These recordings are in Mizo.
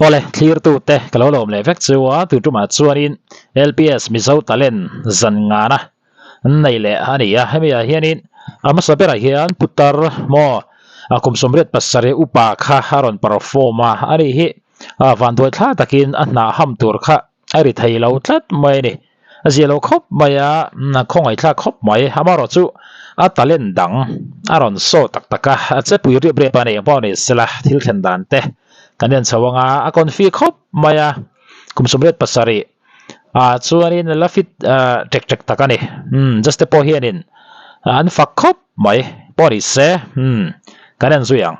Awle, thlirtute ka lo lawm leh vek chu a, tu tumah chuanin LPS Mizo Talent zan ngana nei leh a ni a, hemi ah hianin a hmasa berah hian putar maw kum 87 upa kha a rawn perform a, a ni hi vanduai thla takin a hnah ham tur kha a ri thei lo tlat mai a ni. A zia lo khawp mai a, khawngaih thlak khawp mai. Amaherawh chu a talent dang a rawn saw tak tak a, a che pui riap riap a ni ang pawh a ni sela thil thlen dan te kan en chho ang a, a confi khawp mai a, kum 87 ah chuanin la fit ṭek ṭek tak a ni. Umm just te pawh hianin an fak khawp mai pawh a ni se, umm kan en zui ang.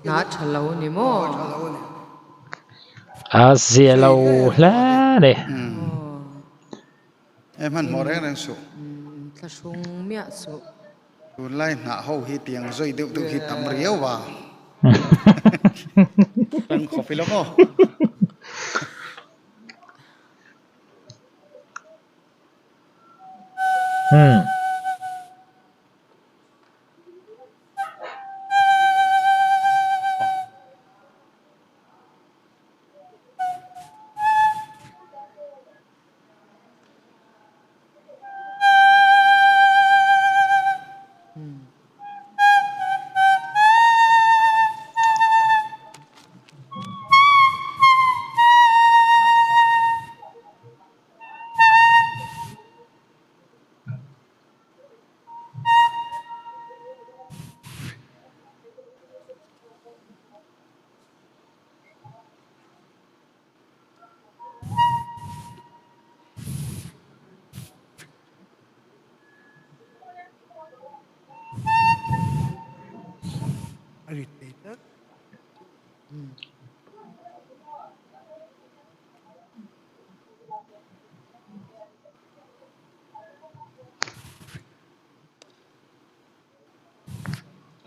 Hna tha lo ni maw? A zia lo hle a ni. E hmanhmawh reng reng suh. Thlahrung miah suh. Tunlai hnah ho hi tiang zawi deuh deuh hi tam riau va. Rang khawp ila maw? Hmm.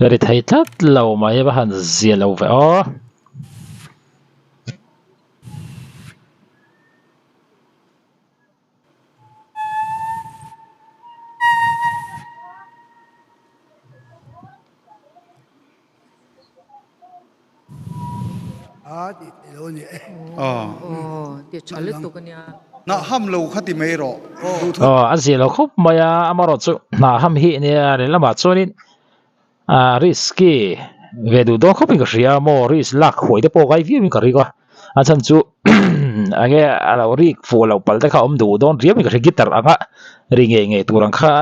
Ka ri thei tlat lo mai va han zia lo ve aw. Hnah ham lo kha ti mai rawh. Aw a zia lo khawp mai a, amaherawh chu hnah ham hi nia lehlamah chuanin ah risky ve duh dawn khawpin ka hria maw risk lak huai te pawh kai viauin ka ring a, a chhan chu enge a lo rik fuh loh palh te kha a awm duh dawn riauin ka hria guitar anga ri ngei ngei tur ang kha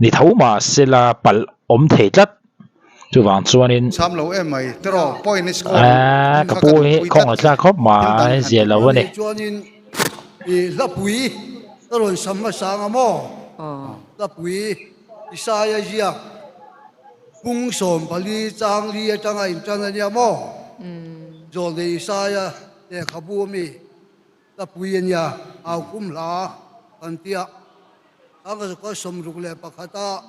Ni tho mah sela palh awm thei tlat. Chuvang chuanin. Cham lo em mai tiraw point i score Eeh ka pu hi khawngaih thlak khawp mai zia lo a ni. Chuanin i hlapui ka rawn sam hmasa anga maw? Hlapui Isaia ziak pung 14 chang li atanga intan a nia maw? Zawlnei Isaia lehkhabu ami hlapui a nia, au kum hla kan tia. A ka zuka 61 a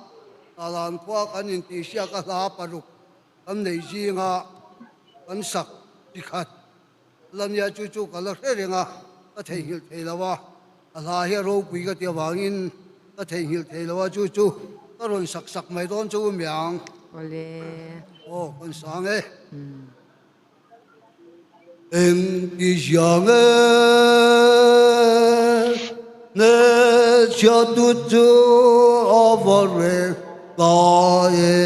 Talan khua kan intihsiak a hla paruk kan nei zinga kan sak chi khat la nia chu chu ka la hre reng a, ka theihnghilh thei lo a, a hla hi a ropui ka ti avangin ka theihnghilh thei lo a chu chu ka rawn sak sak mai dawn chu miang. Awle. Aw kan sang e. Eng ti ziang e hmeichhia tu chu a va rel ta em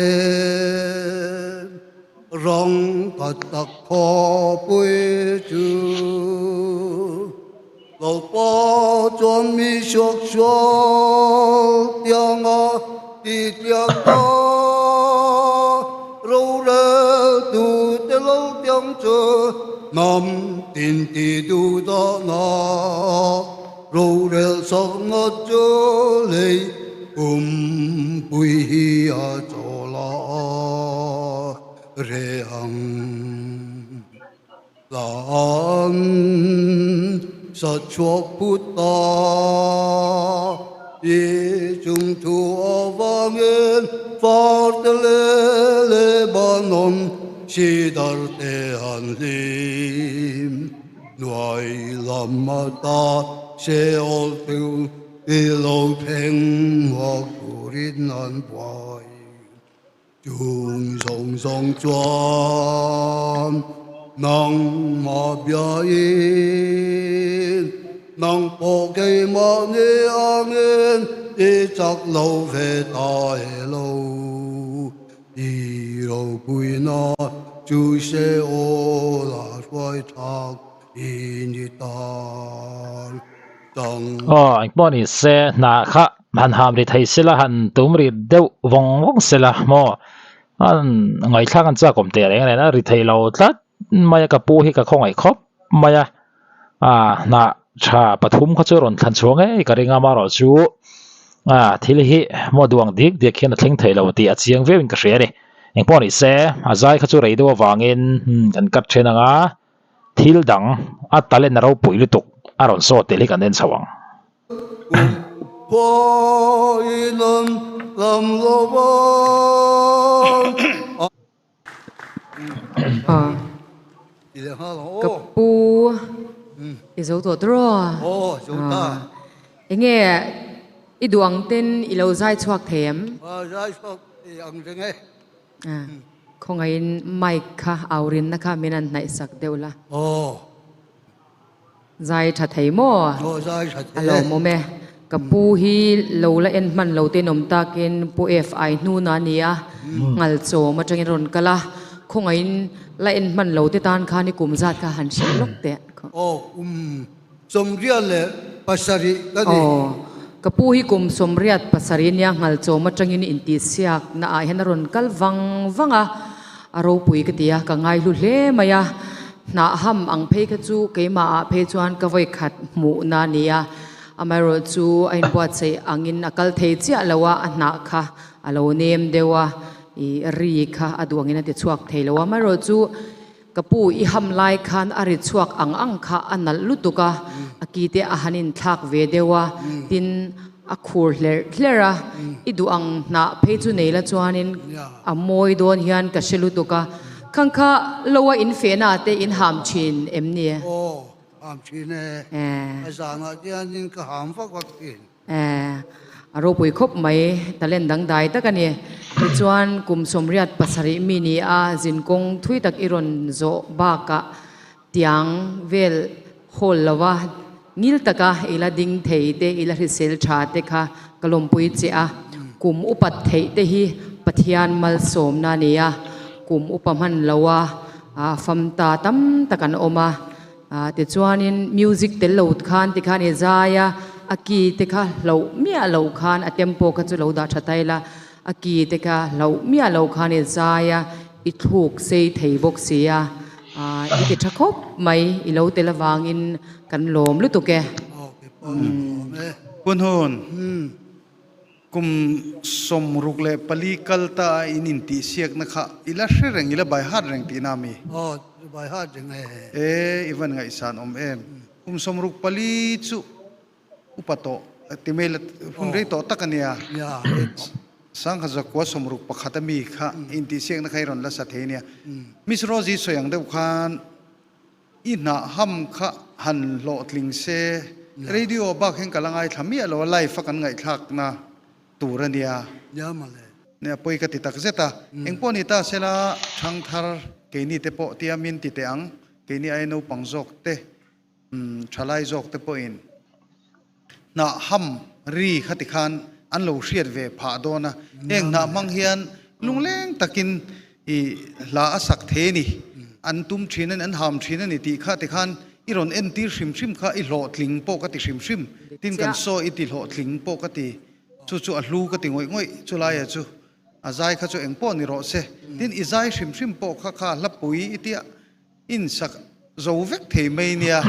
rang ka tak khawpui chu lo pa chuan mi suak suak tianga ti tliak ta rorel tu te. lo piang chu hnam tin ti duhdahna rorel sakna chu lei pumpui hi a chawl a reh ang. Lan sa chhuak phut ta i chung thu avangin Farte leh Lebanon sidar te an hlim. Hnuai lam ata Sheol chu i lo thleng hmuak turin an buai. Chung zawng zawng chuan nangmah biain, nang pawh keimahni angin i chak lo ve ta e lo. I ropuina chu Sheol-a hruai thlak i ni tan. Aw, engpawh ni se hna kha han ham ri thei sela, han tum ri deuh vawng vawng sela maw an ngaihthlak an chak awm teh reng a nen a ri thei lo tlat mai a ka pu hi ka khawngaih khawp mai a, ah hna tha pathum kha chu a rawn thlan chhuah ngei ka ring a amaherawh chu ah thil hi maw duang dik diak hian a thleng thei lo tih a chiang viau in ka hria a ni, engpawh ni se a zai kha chu rei deuh avangin kan cut then ang a. Thil dang a talent a ropui lutuk a rawn saw tel hi kan en chho ang. Ka pu i zo tawh tawh raw? Enge i duh ang ten i lo zai chhuak thei em? Khawngaihin mic kha aurinna kha min han hnaih sak deuh la. Aw. Zai tha thei maw? Aw zai tha thei e. A lawmawm e. Ka pu hi lo la en hman lo te in awm takin Pu FI hnuna a ni a, ngal chawm atangin rawn kal a. Khawngaihin la en hman lo te tan khan i kum zat kha han hrilh lawk teh. Aw kum 87 ka ni. Aw, ka pu hi kum 87 nia Nghalchawm atangin intihsiakna ah hian a rawn kal vang vang a, a ropui ka ti a, ka ngaihlu hle mai a, hnah ham ang phei kha chu keimah ah phei chuan ka vawi khat hmuhna a ni a, amaherawh chu a inbuatsaih angin a kal thei chiah lo a, a hnah kha a lo nem deuh a, ih ri kha a duh angin a ti chhuak thei lo a, amaherawh chu Ka pu i ham lai khan a ri chhuak ang ang kha a nalh lutuk a, a ki te a han inthlak ve deuh a, tin a khur hlerh hlerh a, i duh ang hnah phei chu nei la chuanin a mawi dawn hian ka hre lutuk a, khang kha lo a in fehna ah te in ham thin em ni? Aw, ham thin e, a zanah hianin ka ham vak vak thin. Eh, a ropui khawp mai, talent dangdai tak a ni. Tichuan, kum 87 mi ni a zinkawng thui tak i rawn zawh bakah tiang vel hawl lova ngil taka i la ding thei te, i la hrisel tha te kha ka lawmpui che a. Kum upat theih te hi Pathian malsawmna a ni a, kum upa hman loa famta tam tak an awm a. Tichuanin music tel lo khan tikhan i zai a, a key te kha hloh miah loh khan a tempo kha chu lo dah tha ta ila, a key te kha hloh miah loh khan i zai a, i thluk sei thei bawk si a, i ti tha khawp mai, i lo tel avangin kan lawm lutuk e. Punhun. Kum 64 kal ta a in intihsiakna kha i la hre reng, i la bai hat reng tihna a mi? Aw, bai hat reng e. E, i van ngaihsan awm em. Kum 64 chu upa tawh, ti mai la, hun rei tawh tak a nia. Nia, rei tawh. 1961 a mi kha intihsiakna kha i rawn la sa thei nia. Miss Rosie sawi ang deuh khan I hnah ham kha han hlawhtling se, radio bak hian ka la ngaithla miah lo a, live a kan ngaihthlakna tur a nia. Nia mawle. Nia pawi ka ti tak zet a. Engpawh ni ta sela thangthar keini te pawh tia min ti teh ang, keini aia naupang zawk te, thalai zawk te pawhin hnah ham ri kha ti khan an lo hriat ve phah dawn a, heng hnah hmang hian lungleng takin i hla a sak thei a ni, an tum thin a ni, an ham thin a ni tih kha ti khan i rawn entir hrim hrim kha i hlawhtling pawh ka ti hrim hrim, tin kan saw i ti hlawhtling pawh ka ti, chu chu a hlu ka ti ngawih ngawih chu laia chu. A zai kha chu engpawh ni rawh se. Tin, i zai hrim hrim pawh kha kha hlapui i tia in sak zo vek thei mai nia.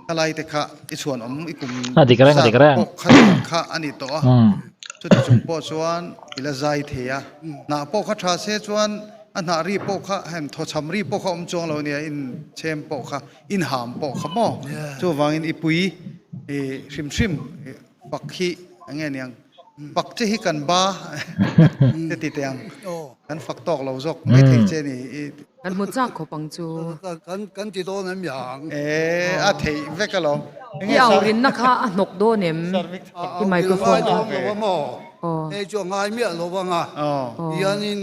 Khalai te kha i chhuanawm i kum A dik reng, a zat dik reng. pawh kha kha a ni tawh a. Chuti chung pawh chuan i la zai thei a. Hnah pawh kha tha se chuan a hnah ri pawh kha hem thawchham ri pawh kha awm chuang lo nia, in chhem pawh kha, in ham pawh kha maw. Chuvangin i pui i hrim hrim fak hi eng nge niang, fak che hi kan ba te ti teh ang, kan fak tawk lo zawk mai thei che ni. Kan hmu chak khawp ang chu. Kan ti dawn em yang? E, a theih vek alawm. I aurinna kha a hnawk dawn em? I microphone kha. Hei chu a ngai miah lo vang a, tihianin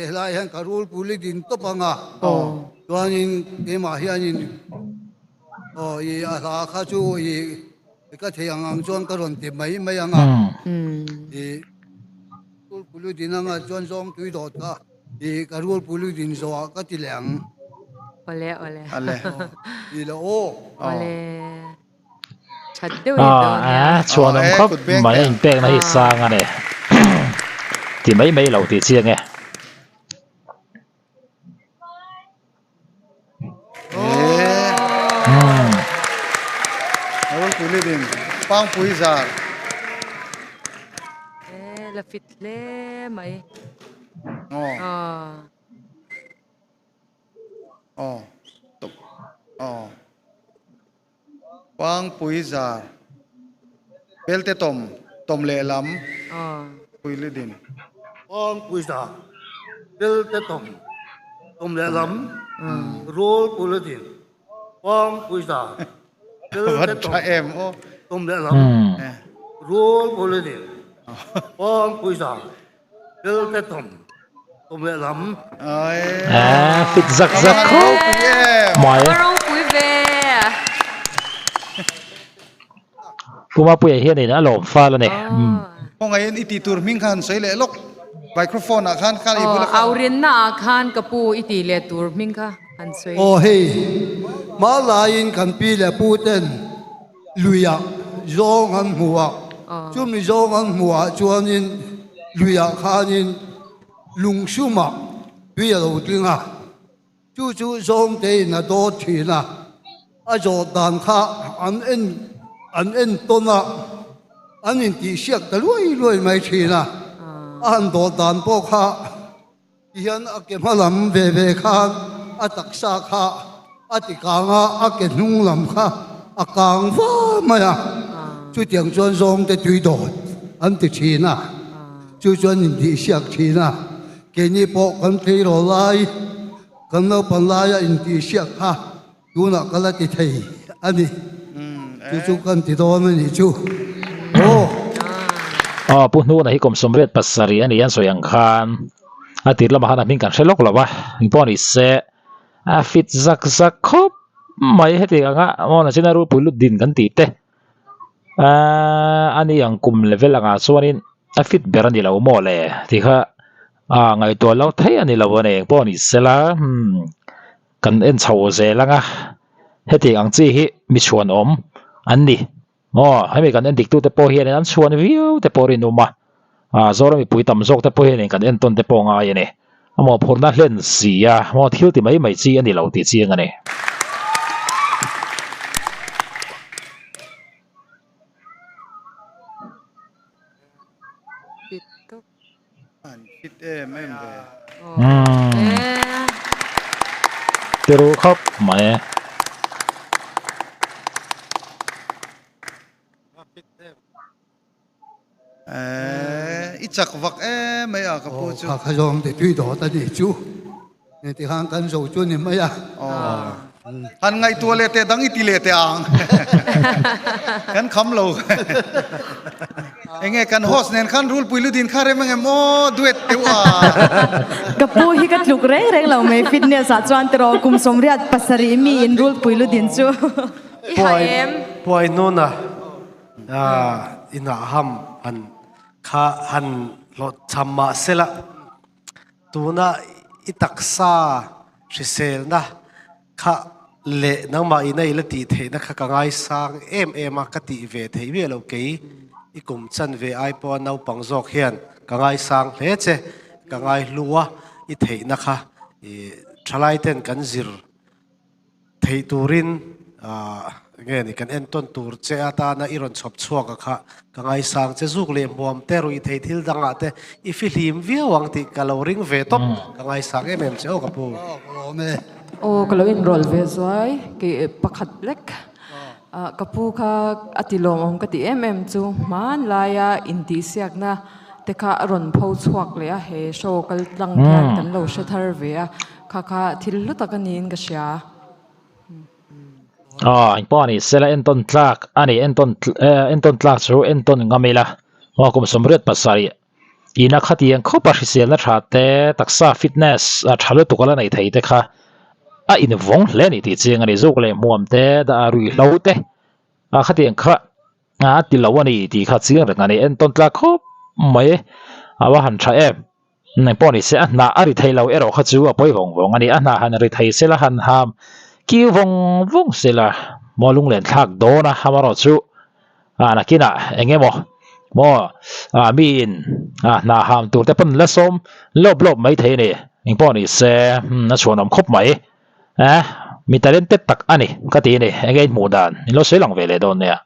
helai hian ka rul puli din tawp ang a, chuanin keimah hianin aw i a hla kha chu i ka thei ang ang chuan ka rawn ti mai mai ang a, i rul puli din anga chuan zawng tui dawt kha. I ka rual pui din zawh ah ka ti leh ang. Awle awle. Ale. Ti le aw. Awle. That deuh in dawn nia. A chhuan awm khawp mai a inpekna hi sang a ni. Ti mai mai lo tih chiang e. Rual pui din pangpui zar. E la fit hle mai. Aw. Aw. Aw. Pangpui zar. Belte tawm, tawm lehlam. Pui lidin. Pangpui zar. Belte tawm, tawm lehlam. Rawl pui lidin. Pangpui zar. Belte tawm, tawm lehlam. Rawl pui lidin. Pangpui zar. Belte tawm, tawm lehlam. Aaa fit zak zak khawp mai. Ka ropui ve. Pu Mapuia hianin a lawm fal a ni. Kawngaihin i tih tur hming kha han sawi leh lawk. Microphone ah khan khan i bula khan. Aurinna ah khan ka pu i tih leh tur hming kha han sawi. Aw hei, hmalaiin kan pi leh pu ten luiah zawng an hmu a, chumi zawng an hmuh ah chuanin luiah khanin lungsumah tui a lo tling a, chu chu zawngtein a dawt thin a, a zawh dan kha an en an en tawn a, an intihsiak ta luai luai mai thin a, a han dawt dan pawh kha Tihian a ke hma lam ve ve khan a taksa kha a ti kang a, a ke hnung lam kha a kang va mai a. Chutiang chuan zawngte tui dawt an ti thin a, chu chuan intihsiak thin a. Keini pawh kan tleirawl lai, kan naupang laia intihsiak kha tunah ka la ti thei a ni. Chu chu kan ti dawn a nih chu. Aw. Aw, Pu Hnuna hi kum 87 a ni an sawi ang khan a tir lamah khan a hming kan hre lawk lo a, engpawh ni se a fit zak zak khawp mai heti anga maw nachina rulpui lut din kan tih te a ni ang kum level angah chuanin a fit ber a ni lo maw le tih kha a ngaihtuah lo thei a ni lo a ni engpawh ni sela umm. Kan en chho zel ang a, hetiang ang chi hi mi chhuan awm an ni. Aw, hemi kan en dik tute pawh hianin an chhuan viau te pawh rinawm a, ah Zoram mipui tam zawk te pawh hianin kan entawn te pawh ngai a ni. A mawhphurhna hlen si a, maw thil ti mai mai chi a ni lo tih chiang a ni. An fit em em ve. Umm. Tiru khawp mai e. Eh, i chak vak em mai a ka pu chu. Kha kha zawng te tui dawt a nih chu. Ti khan kan zo chu ni mai a. Han ngaihtuah leh teh dang i ti leh teh ang. Kan kham lo. Enge kan host nen khan rulpui ludin kha rem angem aw duet teuh a. Ka pu hi ka tluk reng reng lo mai fitness ah chuan tiraw kum 87 mi in rulpui ludin chu. I ha em? Puai hnuna inah ham han kha han hlawhchham mah sela. Tuna i taksa hriselna kha leh nangmah ina i la tih theihna kha ka ngaisang em em a, ka tih ve theih miah lo kei i kum chan ve ai pawha naupang zawk hian ka ngaisang hle che. Ka ngaihlu a, i theihna kha i thalai ten kan zir theih turin nge ni kan entawn tur che atana i rawn chhawp chhuak a kha ka ngaisang che zuk leh hmuam te ruih thei thil dangah te i fihlim viau ang tih ka lo ring ve tawp ka ngaisang em em che aw ka pu. Aw ka lo inrawlh ve zuai kei pakhat lek Ka pu kha a ti lawmawm ka ti em em chu hmanlaia intihsiakna te kha a rawn pho chhuak leh a, he show kal tlang hian kan lo hre thar ve a, kha kha thil hlu tak a niin ka hria. Aw engpawh a ni sela entawn tlak a ni entawn entawn tlak chu entawn ngam ila maw kum 87 ina khatiang khawp a hriselna tha te taksa fitness a tha lutuk a la nei thei te kha a invawng hle a ni tih chiang a ni zuk leh hmuam te dah a ruihhlo te a khatiang kha a ti lo a ni tih kha chiang reng a ni entawn tlak khawp mai a va han tha em engpawh ni se a hnah a ri thei lo erawh kha chu a pawi vawng vawng a ni a hnah han ri thei sela han ham kiu vawng vawng sela maw lunglen thlak dawn a amaherawhchu. Ah nakinah eng emaw maw ah miin ah hna ham tur te pawn la sawm lawp lawp mai thei a ni engpawh ni se a chhuanawm khawp mai eh mi talented tak a ni ka ti a ni enge in hmuh dan in lo sawi lang ve leh dawn nia.